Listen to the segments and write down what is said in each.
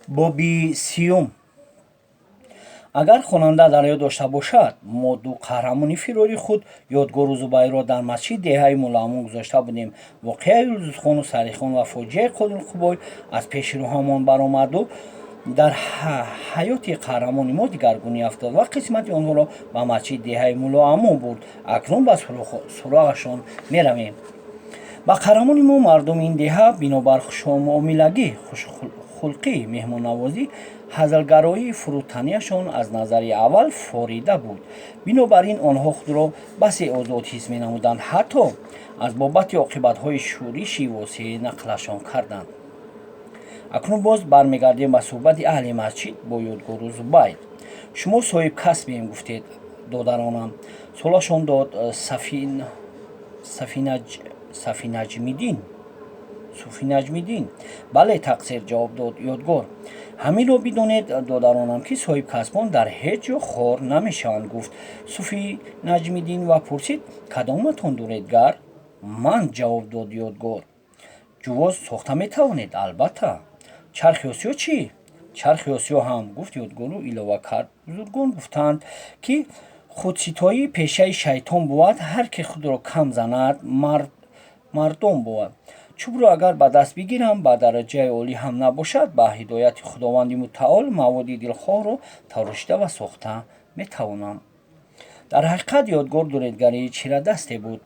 Боби 30-ум. Агар хонанда дар ёд дошта бошад, мо ду қаҳрамони фирори худ, Ёдгору Зубайрро, дар масҷиди деҳаи Мулоамон гузошта будем. Воқеаи Юлдузхону Сарихон ва фоҷиаи Қодирқубой аз пеши рӯҳамон баромаду дар ҳаёти қаҳрамони мо дигаргунӣ афтод ва қисмати онҳоро ба масҷиди деҳаи Мулоамон бурд. Акнун ба суроғашон меравем. Ба қаҳрамони мо мардуми ин деҳа бинобар хушмуомилагӣ, хушхулқӣ, меҳмоннавозӣ, ҳазлгароӣ, фурӯтаниашон аз назари аввал форида буд. Бинобар ин онҳо худро басе озод ҳис менамуданд, ҳатто аз бобати оқибатҳои шӯриши восеъ нақлашон карданд. Акнун боз бармегардем ба суҳбати аҳли масҷид бо Ёдгору Зубайр. «Шумо соҳибкасбем гуфтед, додаронам?» Суолашон дод Сафинаҷмиддин, Суфи Наҷмиддин. «Бале, тақсир», ҷавоб дод Ёдгор. «Ҳаминро бидонед, додаронам, ки соҳибкасбон дар ҳеҷ ҷо хор намешаванд», гуфт Суфи Наҷмиддин ва пурсид: «Кадоматон дуредгар?» «Ман», ҷавоб дод Ёдгор. «Ҷувоз сохта метавонед?» «Албатта». «Чархи осиё чӣ?» «Чархи осиё ҳам», гуфт Ёдгору илова кард: «Бузургон гуфтаанд, ки худситоӣ пешаи шайтон бувад, ҳар ки худро кам занад, мардон бувад. Чӯбро агар ба даст бигирам, ба дараҷаи олӣ ҳам набошад, ба ҳидояти Худованди Мутаол маводи дилхоҳро тарошида ва сохта метавонам». Дар ҳақиқат, Ёдгор дуредгари чирадасте буд.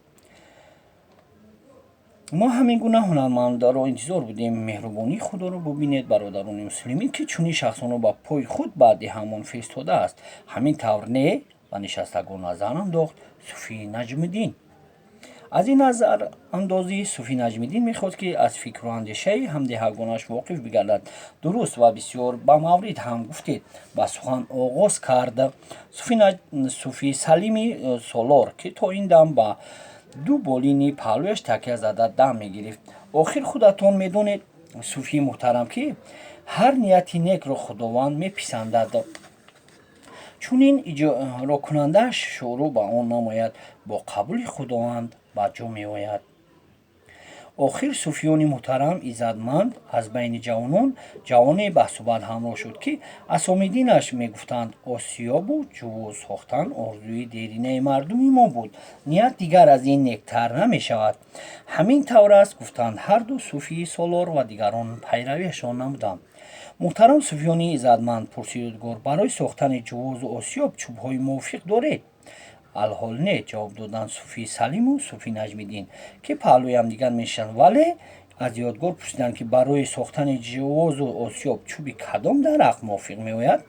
Мо ҳамин гуна ҳунармандро интизор будем. Меҳрубонии Худоро бубинед, бародарони муслимин, ки чунин шахсонро ба пои худ ба деҳамон фиристодааст. Ҳамин тавр, не? Ба нишастагон назар андохт Суфи Наҷмиддин. Аз ин назарандозӣ Суфи Наҷмиддин мехост, ки аз фикру андешаи ҳамдеҳагонаш воқиф бигардад. «Дуруст ва бисёр ба маврид ҳам гуфтед», ба сухан оғоз кард Суфи Салими Солор, ки то ин дам ба ду болини паҳлӯяш такя зада дам мегирифт. «Охир худатон медонед, суфии муҳтарам, ки ҳар нияти некро Худованд меписандад, чунин иҷрокунандааш шурӯъ ба он намояд, бо қабули Худованд ба ҷо меояд. Охир, суфиёни муҳтарам, иззатманд, аз байни ҷавонон ҷавоне ба суҳбат ҳамроҳ шуд, ки Асомиддинаш мегуфтанд. Осиёбу ҷувоз сохтан орзуи деринаи мардуми мо буд. Ният дигар аз ин нектар намешавад». «Ҳамин тавр аст», гуфтанд ҳарду суфии Солор ва дигарон пайравиашон намуданд. «Муҳтарам суфиёни иззатманд, пурсид Ёдгор, барои сохтани ҷувозу осиёб чӯбҳои мувофиқ доред?» «Алҳол не», ҷавоб доданд Суфи Салиму Суфи Наҷмиддин, ки паҳлӯи ҳамдигар менишастанд, вале аз Ёдгор пурсиданд, ки барои сохтани ҷувозу осиёб чӯби кадом дарахт мувофиқ меояд.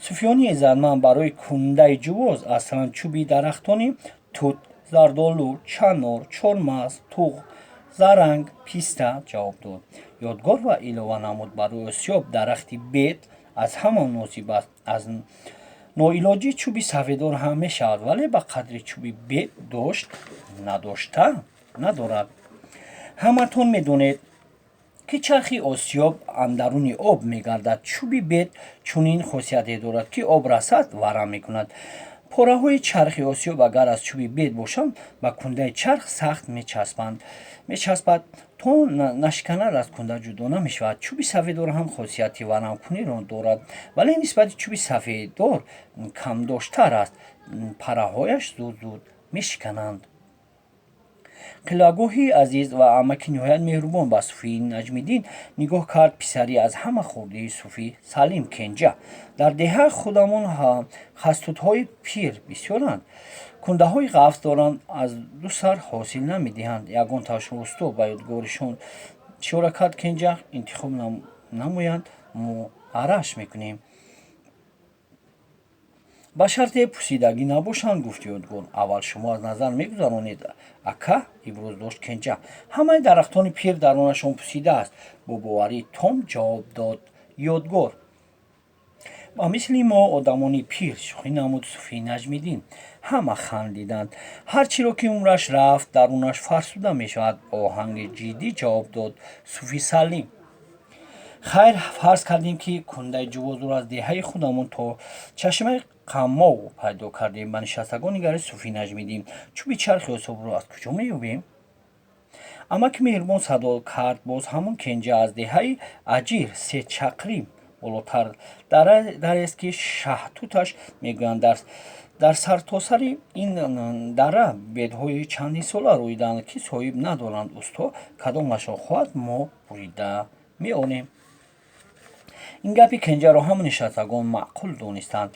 «Суфиёни иззатманд, барои кундаи ҷувоз аслан чӯби дарахтони тут, зардолу, чанор, чормағз, туғ, заранг, писта», ҷавоб дод Ёдгор ва илова намуд: «Барои осиёб дарахти бед аз ҳама муносиб аст. Аз ноилоҷӣ чӯби сафедор ҳам мешавад, вале ба қадри чӯби бед дошт надошта надорад. Ҳаматон медонед, ки чархи осиёб андаруни об мегардад. Чӯби бед чунин хосияте дорад, ки об расад, варам мекунад. Пораҳои чархи осиёб агар аз чӯби бед бошанд, ба кундаи чарх сахт мечаспад, то нашиканад, аз кунда ҷудо намешавад. Чӯби сафедор ҳам хосияти варамкуниро дорад, вале нисбати чӯби сафедор камдоштар аст, параҳояш зуд зуд мешикананд». Қиблагоҳи азиз ва амаки ниҳоят меҳрубон, ба Суфи Наҷмиддин нигоҳ кард писари аз ҳама хурдии Суфи Салим, Кенҷа. «Дар деҳа худамон хастутҳои пир бисёранд, кундаҳои ғафз доранд, аз ду сар ҳосил намедиҳанд. Ягонтаашро усто, ба Ёдгоришон ишора кард Кенҷа, интихоб намоянд, мо араш мекунем». «Ба шарте пусидагӣ набошанд», гуфт Ёдгор. «Аввал шумо аз назар мегузаронед, ака», иброз дошт Кенҷа. «Ҳамаи дарахтони пир дарунашон пусидааст», бо боварии том ҷавоб дод Ёдгор. «Ба мисли мо одамони пир», шӯхӣ намуд Суфи Наҷмиддин. Ҳама хандиданд. «Ҳар чиро ки умраш рафт, дарунаш фарсуда мешавад», оҳанги ҷиддӣ ҷавоб дод Суфи Салим. «Хайр, фарз кардем, ки кундаи ҷувозро аз деҳаи худамон то чашмаи Қаммов пайдо кардем», ба нишастагон нигарист Суфи Наҷмиддин. «Чӯби чархи осиёбро аз куҷо меёбем?» Амаки меҳрубон, садо кард боз ҳамон Кенҷа, аз деҳаи Аҷир се чақрим. Болотар дарест, ки шаҳтуташ мегӯянд. Дар сартосари ин дара бедҳои чандинсола рӯидаанд, ки соҳиб надоранд. Усто кадомашро хоҳад, мо бурида меорем. Ин гапи Кенҷаро ҳама нишастагон маъқул донистанд.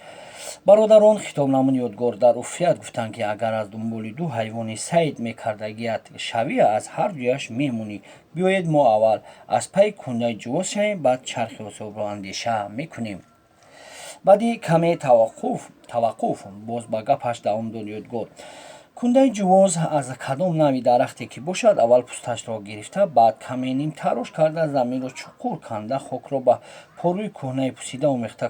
Бародарон, хитоб намуд Ёдгор, дар уффият гуфтанд, ки агар аз дунболи ду ҳайвони сайд мекардагият шавӣ, аз ҳардуяш мемонӣ. Биёед, мо аввал аз пайи кундаи ҷувоз шавем, баъд чархи осиёбро андеша мекунем. Баъди каме таваққуф боз ба гапаш давом дод Ёдгор: Кундаи ҷувоз аз кадом навъи дарахте ки бошад, аввал пӯсташро гирифта, баъд каме нимтарош карда, заминро чуқур канда, хокро ба порӯи кӯҳнаи пусида омехта,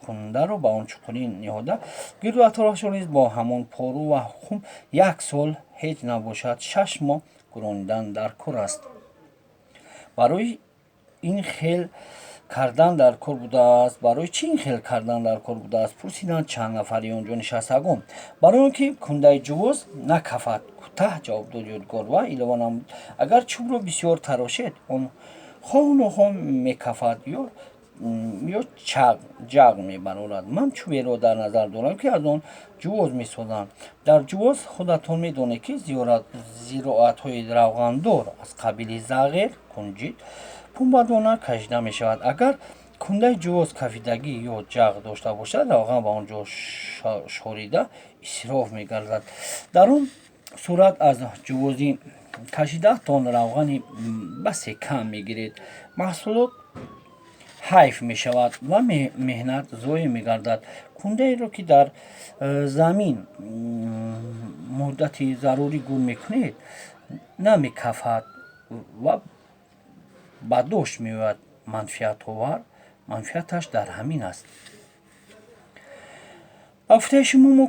кундаро ба он чуқурӣ ниҳода, гирду атрофашро низ бо ҳамон порӯ ва хум як сол, ҳеҷ набошад, 6 моҳ гуронидан дар кор аст. Барои ин хел кардан дар кор будааст? Барои чӣ ин хел кардан дар кор будааст? Пурсиданд чанд нафари он ҷо нишастагон. Барои он ки кундаи ҷувоз накафад, кӯтаҳ ҷавоб дод Ёдгор ва илова намуд: Агар чӯбро бисёр тарошед, он хоҳу нохоҳ мекафад ё ҷағ мебарорад. Ман чӯберо дар назар дорам, ки аз он ҷувоз месозанд. Дар ҷувоз, худатон медонед, ки зироатҳои равғандор аз қабили зағир, кунҷит, пунбадона кашида мешавад. Агар кундаи ҷувоз кафидагӣ ё ҷағ дошта бошад, равған ба он ҷо шорида исроф мегардад. Дар он сурат аз ҷувози кашидаатон равғани басе кам мегиред, маҳсулот ҳайф мешавад ва меҳнат зоеъ мегардад. Кундаеро, ки дар замин муддати зарурӣ гур мекунед, намекафад ва ба дош меояд. Манфиатовар манфиаташ дар ҳамин аст. Ба гуфтаи шумо, мо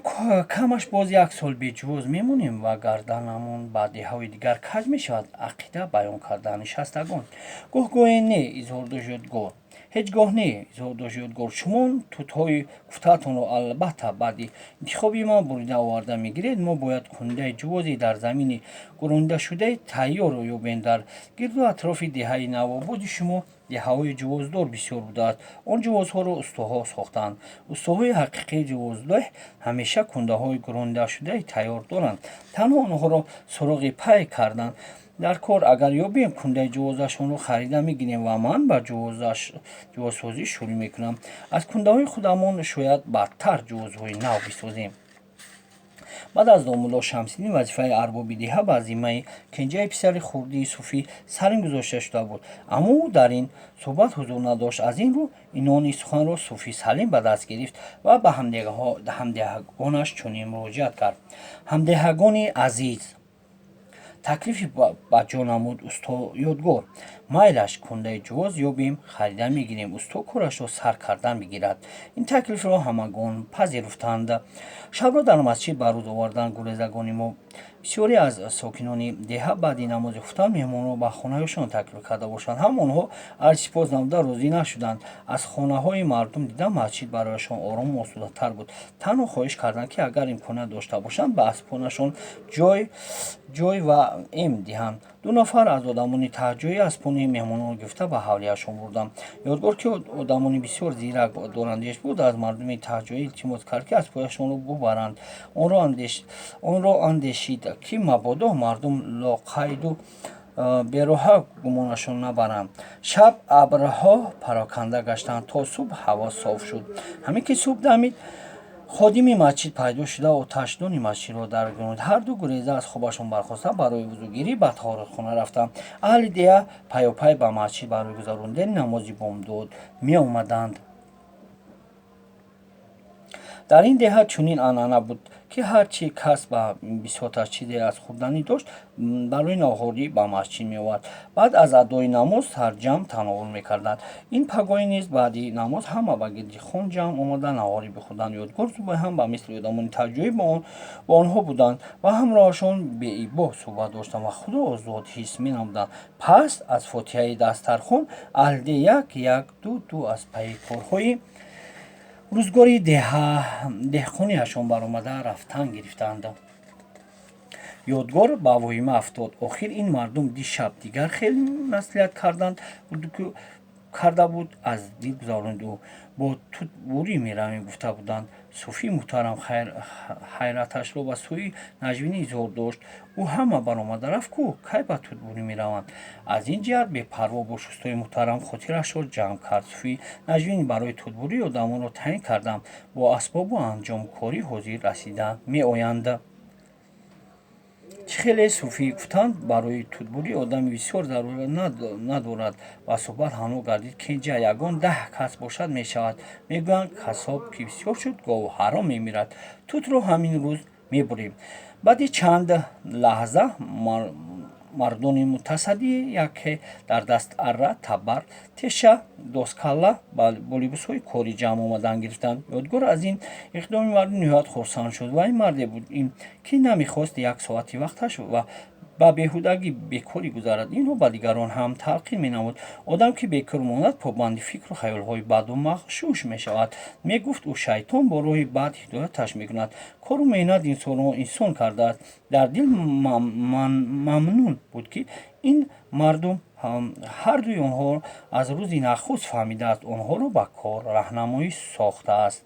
камаш боз як сол беҷувоз мемонем ва гарданамон ба деҳаҳои дигар каҷ мешавад, ақида баён карданд нишастагон. Гоҳ гоҳе не, изҳор дошт Ёдгор. Ҳеҷ гоҳ не, изҳор дошт Ёдгор. Шумо тутҳои гуфтаатонро албатта баъди интихоби ман бурида оварда мегиред. Мо бояд кундаи ҷувози дар замини гурондашудаи тайёрро ёбем. Дар гирду атрофи деҳаи навободи шумо деҳаҳои ҷувоздор бисёр будааст. Он ҷувозҳоро устоҳо сохтаанд. Устоҳои ҳақиқии ҷувоздеҳ ҳамеша кундаҳои гурондашудаи тайёр доранд, танҳо онҳоро суроғи пай кардан дар кор. Агар ёбем, кундаи ҷувозашонро харида мегирем ва ман ба ҷувозсозӣ шурӯъ мекунам. Аз кундаҳои худамон шояд бадтар ҷувозҳои нав бисозем. Баъд аз домулло Шамсиддин вазифаи арбоби деҳа ба зиммаи Кенҷаи писари хурдии Суфӣ Салим гузошта шуда буд, аммо ӯ дар ин суҳбат ҳузур надошт. Аз ин рӯ инони суханро Суфӣ Салим ба даст гирифт ва ба ҳамдеҳагонаш чунин муроҷиат кард: Ҳамдеҳагони азиз, таклифи ба ҷо намуд усто Ёдгор. Майлаш, кундаи ҷувоз ёбем, харида мегирем, усто корашро сар кардан бигирад. Ин таклифро ҳамагон пазируфтанд. Шабро дар масҷид ба рӯз оварданд гурезагони мо. Бисёре аз сокинони деҳа баъди намози хуфтан меҳмонро ба хонаҳояшон таклиф карда бошанд ҳам, онҳо арзи сипос намуда розӣ нашуданд. Аз хонаҳои мардум дида масҷид барояшон орому осудатар буд. Танҳо хоҳиш карданд, ки агар имконият дошта бошанд, ба аспонашон ҷой ва эм диҳанд. Ду нафар аз одамони таҳҷоӣ аспони меҳмононро гирифта ба ҳавлияшон бурданд. Ёдгор, ки одамони бисёр зирак дорандеш буд, аз мардуми таҳҷоӣ илтимос кард, ки аспҳояшонро бубаранд. Онро андешид, ки мабодо мардум лоқайду бероҳа гумонашон набаранд. Шаб абрҳо пароканда гаштанд. То субҳ ҳаво соф шуд. Ҳамин ки субҳ дамид, ходими масҷид пайдо шуда, оташдони масҷидро даргиронд. Ҳарду гуреза аз хобашон бархоста, барои вузӯгирӣ ба таҳоратхона рафтанд. Аҳли деҳа паёпай ба масҷид барои гузарондани намози бомдод меомаданд. Дар ин деҳа чунин анъана буд, ки ҳар чӣ кас ба бисоташ чизе аз хӯрданӣ дошт, барои ноҳорӣ ба масҷид меовард. Баъд аз адои намоз сарҷамъ тановул мекарданд. Ин пагоҳӣ низ баъди намоз ҳама ба гирди хон ҷамъ омада наҳорӣ бихӯрданд. Ёдгор, Зубайр ҳам ба мисли одамони таҳҷоӣ бо онҳо буданд ва ҳамроҳашон беибо суҳбат доштанд ва худро озод ҳис менамуданд. Пас аз фотиҳаи дастархон аҳли деҳ як як, ду ду аз пайи корҳои рӯзгори деҳқониашон баромада рафтан гирифтанд. Ёдгор ба воҳима афтод. Охир ин мардум дишаб дигар хел маслиҳат карданд. Карда буд, аз дил гузарониду. Бо тутбурӣ меравем, гуфта буданд. Суфии муҳтарам ҳайраташро ба сӯи Наҷмиддин изҳор дошт. Ӯ ҳама баромада рафт ку, кай ба тутбурӣ мераванд? Аз ин ҷиҳат бепарво бош, устои муҳтарам, хотирашро ҷамъ кард суфӣ Наҷмиддин. Барои тутбурӣ одамонро таъин кардам, бо асбобу анҷомкорӣ ҳозир расида меоянд. Чӣ хеле суфӣ гуфтанд, барои тутбурӣ одами бисёр зарурат надорад ва суҳбат ҳамно гардид. Кенҷа, ягон 10 кас бошад, мешавад. Мегӯянд, касоб ки бисёр шуд, гову ҳаром мемирад. Тутро ҳамин рӯз мебурем. Баъди чанд лаҳза мардони мутасаддӣ, яке дар даст арра, табар, теша, доскалла, бо либосҳои корӣ ҷамъ омадан гирифтанд. Ёдгор аз ин иқдоми мардум ниҳоят хурсанд шуд. Вай марде буд, ки намехост як соати вақташ ва ба беҳудагӣ, бекорӣ гузарад. Инро ба дигарон ҳам талқин менамуд. Одам ки бекор монад, побанди фикру хаёлҳои баду мағшуш мешавад, мегуфт ӯ. Шайтон бо роҳи бад ҳидояташ мекунад. Кору меҳнат инсонро инсон кардааст. Дар дил мамнун буд, ки ин мардум ҳардуи онҳо аз рӯзи нахуст фаҳмидааст, онҳоро ба кор раҳнамоӣ сохтааст.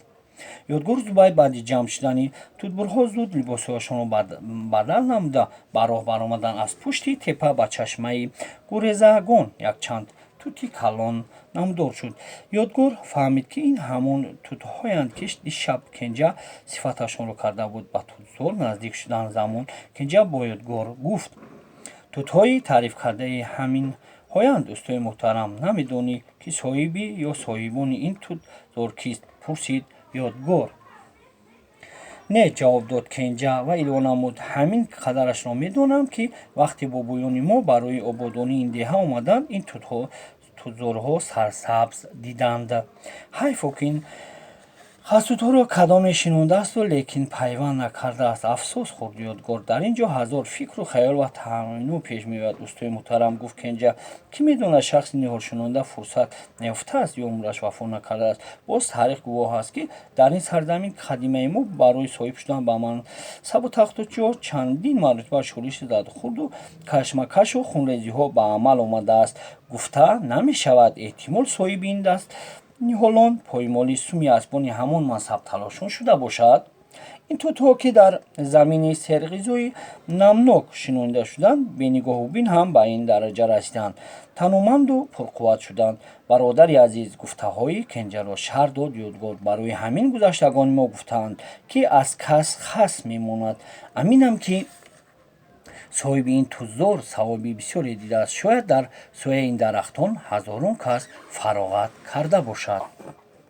Ёдгору Зубайр баъди ҷамъ шудани тутбурҳо зуд либосҳояшонро бадал намуда, ба роҳ баромаданд. Аз пушти тепа ба чашмаи гурезагон якчанд тути калон намудор шуд. Ёдгор фаҳмид, ки ин ҳамон тутҳоянд, ки дишаб Кенҷа сифаташонро карда буд. Ба тутзор наздик шудан замон Кенҷа бо Ёдгор гуфт: «Тутҳои таърифкардаи ҳаминҳоянд, устои муҳтарам». «Намедонӣ, ки соҳиби ё соҳибони ин тутзор кист?» — пурсид Ёдгор. «Не», — ҷавоб дод Кенҷа ва илова намуд: «Ҳамин қадарашро медонам, ки вақте бобоёни мо барои ободонии ин деҳа омаданд, ин тутзорҳо сарсабз диданд. Ҳайфо, ки ин хастутҳоро кадоме шинондаасту лекин пайванд накардааст», — афсӯс хӯрд Ёдгор. «Дар ин ҷо ҳазор фикру хаёл ва таъайюн пеш меояд, устои муҳтарам», — гуфт Кенҷа. «Кӣ медонад, шахси ниҳолшинонда фурсат наёфтааст ё умраш вафо накардааст. Боз таърих гувоҳ аст, ки дар ин сарзамини қадимаи мо барои соҳиб шудан ба мансабу тахту ҷоҳ чандин маротиба шӯриши задухӯрду кашмакашу хунрезиҳо ба амал омадааст. Гуфта намешавад, эҳтимол, соҳиби ин даст ниҳолон поймоли суми аспони ҳамон мансабталошон шуда бошад. Ин тутҳо, ки дар замини серғизои намнок шинонида шуданд, бенигоҳубин ҳам ба ин дараҷа расиданд, тануманду пурқувват шуданд». «Бародари азиз», — гуфтаҳои Кенҷаро шарҳ дод Ёдгор, «барои ҳамин гузаштагони мо гуфтаанд, ки аз кас хас мемонад. Аминам, ки соҳиби ин тутзор савоби бисёре дидааст. Шояд дар сояи ин дарахтон ҳазорон кас фароғат карда бошад».